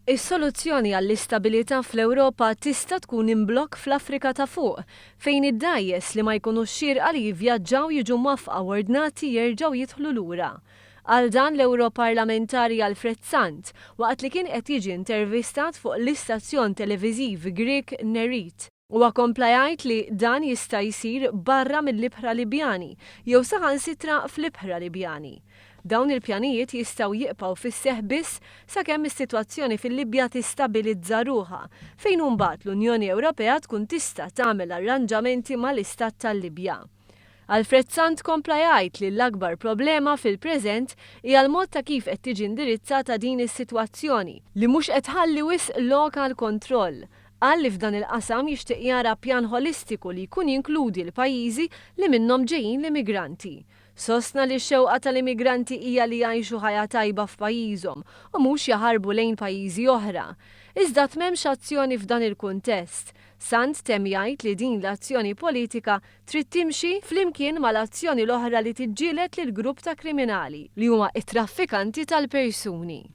Is-soluzzjoni għall-istabilità fl-Ewropa tista' tkun imblokk fl-Afrika ta' Fuq, fejn id-dgħajjes li ma jkunux xierqa li jivvjaġġaw jiġu mwaffqa u ordnati jerġgħu jidħlu lura. Qal dan l-Ewroparlamentari Alfred Sant waqt li kien qed jiġi intervistat fuq l-istazzjon televiżiv Grieg Nerit. Huwa kompla jgħid li dan jista' jsir barra mill-ibħra Libjani jew saħansitra fl-ibħra Libjani. Dawn il-pjanijiet jistgħu jiqpgħu fis-seħħ biss sakemm is-sitwazzjoni fil-Libja tistabilizza ruħha, fejn mbagħad l-Unjoni Ewropea tkun tista' tagħmel arranġamenti mal-Istat tal-Libja. Alfred Sant kompla jgħid li l-akbar problema fil-preżent hija l-mod ta' kif qed tiġi indirizzata din is-sitwazzjoni, li mhux qed tħalli wisq lok għal kontroll. Qal li f'dan il-qasam jixtieq jara pjan ħolistiku li jkun jinkludi l-pajjiżi li minnhom ġejjin l-immigranti. Sostna li x-xewqa tal-immigranti hija li jgħixu ħajja tajba f'pajjiżhom u mhux jaħarbu lejn pajjiżi oħra. Iżda m'hemmx azzjoni f'dan il-kuntest. Sant temm jgħid li din l-azzjoni politika trid timxi flimkien mal-azzjoni l-oħra li tiġġieled lil grupp ta' kriminali li huma it-traffikanti tal-persuni.